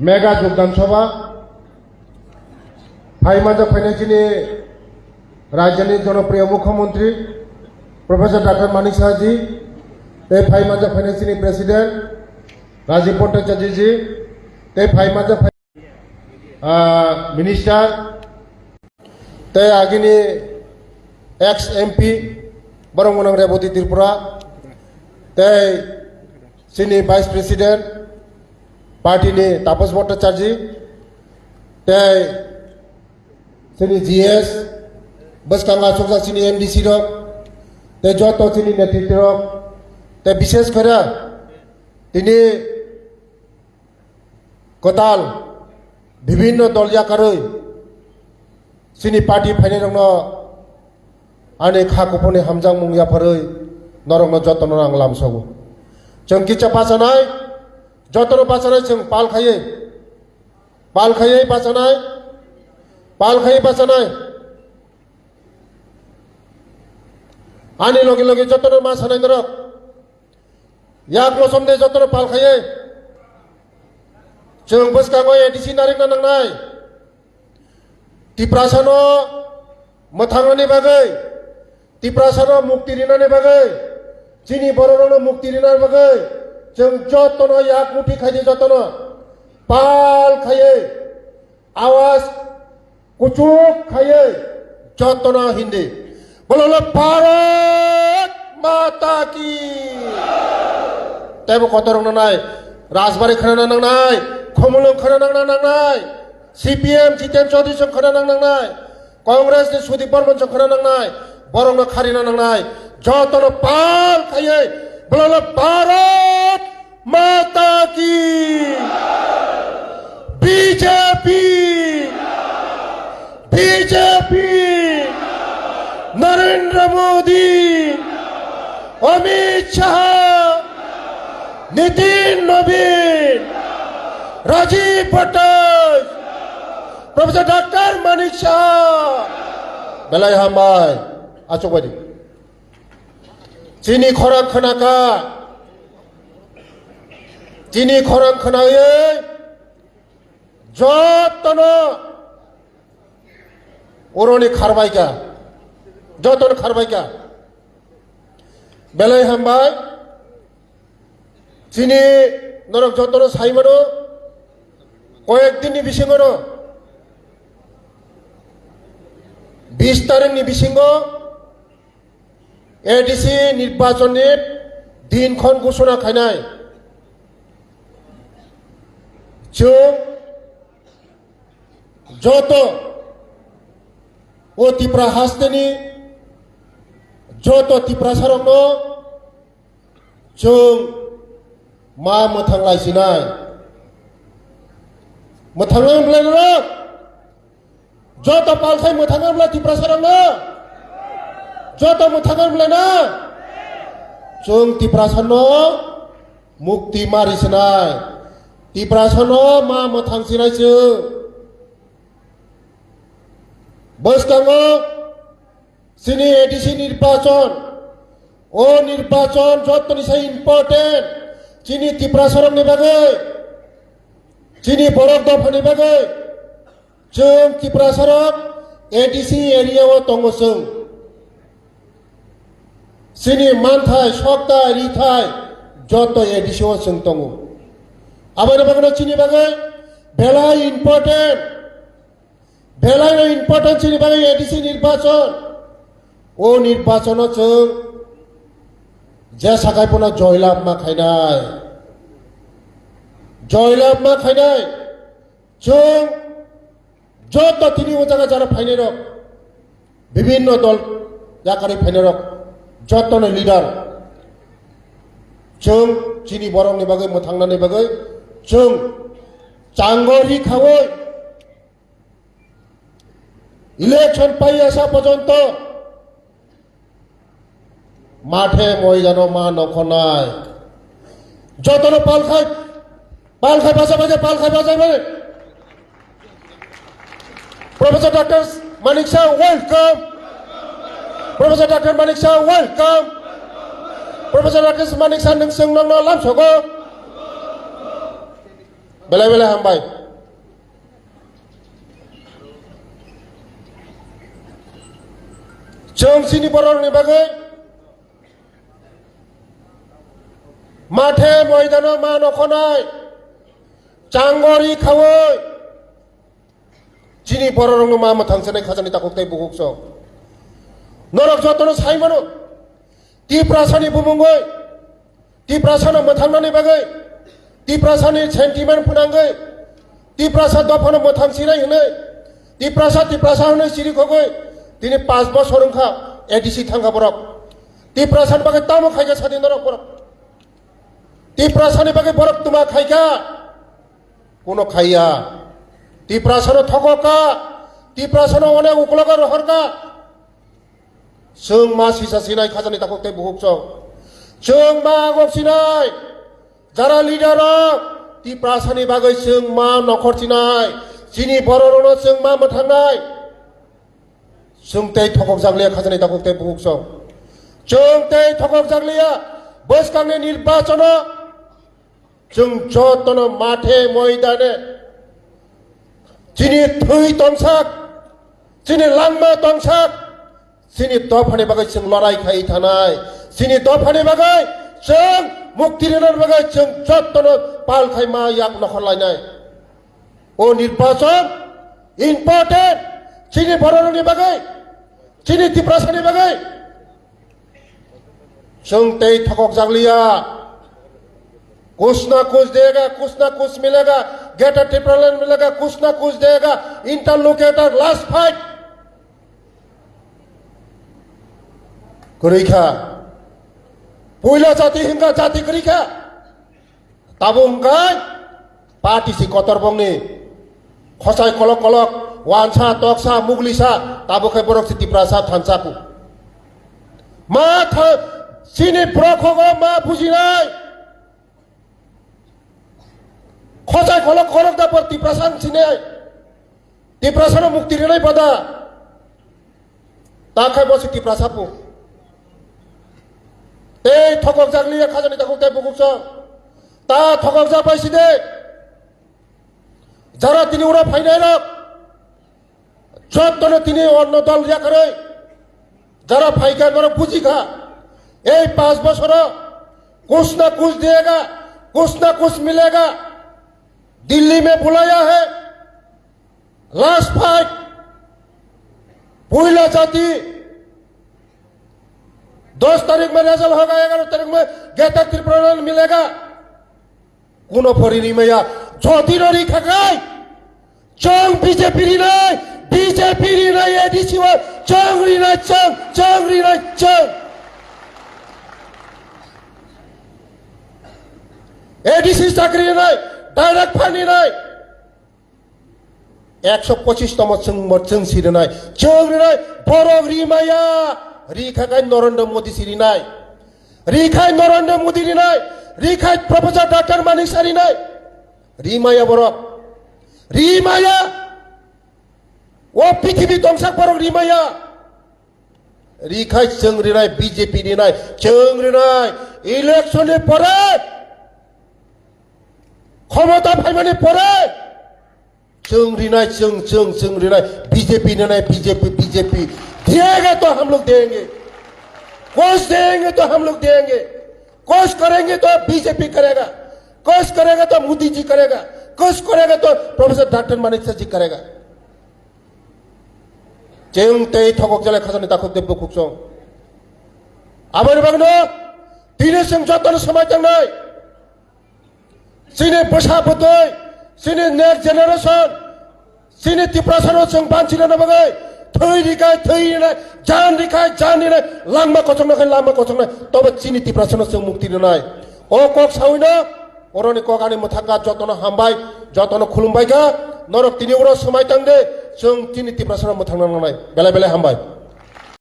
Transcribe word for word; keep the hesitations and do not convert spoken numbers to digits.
Mega Jogdan Sabha, phai manjak phainai chini rajyani jonopriyo Mukhyamantri Professor Doctor Manik Saha ji, tei phai manjak phainai chini President Rajiv Bhattacharya ji, tei phai manjak phai-, ah, Minister, tei agini ex M P borok mwnang Reboti Tripura, tei chini Vice President party ni Tapas Bhattacharya, tei chini G S, bwskango achukjak chini M D C rok, tei joto chini netritri rok, tei bishesh kore tini kwtal bibhinno dol yakarwi chini party phainairokno ani kha kuphurni hamjakmung yapharwi norokno jotono ang lamsogo. Chwng kisa bachanai, jotono bachanai chwng pal khaiwi, pal khaiwi bachanai, pal khaiwi bachanai. Ani logi logi jotono ma sanai norok. Yak mosom de jotono pal khaiwi. Chwng bwskango A D C narikna nangnai. Tiprasano mwthangnani bagwi, Tiprasano mukti rinani bagwi, chini bororokno mukti rinani bagwi, chwng jotono yak muthi khaidi jotono pal khaiwi. Awas kuchuk khaiwi jotono hindi. Bololo Bharat Mata Ki. Tebo kotorok nangnai, Rajbari khana nangnai, Khumulwng khana nangna nangnai, C P M Jiten Chaudhary song khana nang nangnai, Congress ni Sudip Barman song khana nangnai, borokno kharina nangnai, jotono pal khaiwi bololo Bharat Mata Ki! B J P! B J P! Narendra Modi! Amit Shah! Nitin Nabin! Rajiv Bhattacharya! Professor Doctor Manik Saha! Belai hambai. Achukbaidi. Chini khorang khwnakha. Chini khorang khwnaiwi jotono oroni kharbaikha. Jotono kharbaikha. Belai hambai. Chini norok jotono saimano, koyek dinni bisingono, bis tarikni bisingo A D C nirbachonni dinkhon ghosona khainai. Chwng joto o Tipra hasteni joto Tiprasarokno chwng ma mwthang lai sinai. Mwthangnai wng belai norok? Joto palkhai mwthangnai belai Tiprasarokno? Joto mwthangnai belai na? Chwng Tiprasano mukti mari sinai. Tiprasano ma mwthang sinai chwng. Bwskango chini A D C nirbachon, o nirbachon jotoni sai important, chini Tiprasarokni bagwi, chini borok dophani bagwi, chwng Tiprasarok A D C area o tongo chwng. Chini manthai, sokthai, rithai, joto A D C o chwng tongo. Aboni bagwino chini bagwi belai important. Belai no important chini bagwi A D C nirbachon. O nirbachono chwng je sakai phano joylab ma khainai. Joylab ma khainai. Chwng joto tini o jaga jara phainai rok, bibhinno dol yakarwi phainai rok, jotono leader. Chwng chini borokni bagwi mwthangnani bagwi chwng chango ri khawi Election paiyasa porjonto mathe moidano ma nokhornai. Jotono palkhai, palkhai bacha bacha, palkhai bacha bacha. Professor Doctor Manik Saha, welcome. Professor Doctor Manik Saha, welcome. Professor Doctor Manik Saha, nwng chwng nokno lamsogo. Belai belai hambai. Chwng chini bororokni bagwi mathe moidano ma nokhonai, changori khawi chini bororokno ma mwthangsanai khajani takhuk tei bukhuk chwng. Norok jotono sai mano, Tiprasani bumungwi, Tiprasano mwthangnani bagwi, Tiprasani sentiment phwnangwi, Tiprasa dophano mwthang sinai hwnwi, Tiprasa, Tiprasa hwnwi siri khogwi, tini panch bosor wngkha A D C thangkha borok. Tiprasani bagwi tamo khaikha sadi norok borok? Tiprasani bagwi borok tuma khaikha? Kuno khaiya. Tiprasano thokokha, Tiprasano onek uklogo rohorkha. Chwng ma sisa sinai khajani takhuk tei bukhuk chwng. Chwng ma agok sinai. Jara leader rok Tiprasani bagwi chwng ma nokhor sinai. Chini bororokno chwng ma mwthangnai. Chwng tei thokok jakliya khajani takhuk tei bukhuk chwng. Chwng tei thokok jakliya bwskangni nirbachano. Chwng jotono mathe moidane chini thwi tongsak, chini langma tongsak, chini dophani bagwi chwng lorai khai thanai, chini dophani bagwi chwng mukti rinani bagwi chwng jotono pal khai ma yak nokhor lainai. O nirbachon important chini bororokni bagwi, chini Tiprasani bagwi. Chwng tei thokok jakliya. Kuch na kuch dega, kuch na kuch milega, Greater Tipraland milega, kuch na kuch dega, interlocutor, last fight. Kwrwi kha. Puila jati hwnkha jati kwrwi kha. Tabuk hwnkhe party si kotor bongni khosai kolok kolok, wansa, toksa, muglisa, tabuk khe borok si Tiprasa thansa ku. Ma tha-, chini borok hogo ma bujinai. Khosai kolok kolok da bor Tiprasa ang sinai. Tiprasano mukti rinai pada. Ta khai bo si Tiprasa pu. Tei thokok jakliya khajani takhuk tei bukhuk chwng. Ta thokok jak bai si de. Jara tini ura phainai rok. Jotono tini onno dol yakarwi. Jara phaikha norok bujikha. Ei panch bosoro kuch na kuch dega, kuch na kuch milega. Dilli mein bulaya hai. Last fight. Puila jati. Dos tarik mein result hoga, egaroh tarik mein Greater Tipraland milega. Kuno pori rimaya. Jodi no rikha khai. Chwng B J P rinai. B J P rinai A D C o. Chwng rinai chwng. Chwng rinai chwng. A D C chakri rinai. Direct fund rinai. Ekso pochis tomo chwng bo chwng si rinai, chwng rinai, borok rimaya, rikha khai Narendra Modi si rinai, rikhai Narendra Modi rinai, rikhai Professor Doctor Manik Saha rinai, rimaya borok, rimaya, o pithibi tongsak borok rimaya. Rikhai chwng rinai, B J P rinai, chwng rinai, election ni pore, khomota phaimani pore, chwng rinai, chwng, chwng, chwng rinai, B J P rinai, B J P, B J P, diyega to hum log denge, kuch denge to hum log denge, kuch karenge to B J P karega, kuch karega to Modi ji karega, kuch karega to Professor Doctor Manik Saha ji karega. Chwng tei thokok jalai khajani takhuk tei bukhuk chwng. Aboni bagwino tini chwng jotono swmai tangnai. Chini bwsa bwtwi, chini next generation, chini Tiprasano chwng banchina bagwi thwi rikhai thwi rinai, jan rikhai jan rinai, langma kochokna khai langma kochoknai, tobo chini Tiprasano chwng mukti rinai. O kok sawino, oroni kok ani mwthangkha, jotono hambai, jotono khulumbaikha, norok tini oro swmai tangde, chwng chini Tiprasano mwthangna nangnai. Belai belai hambai.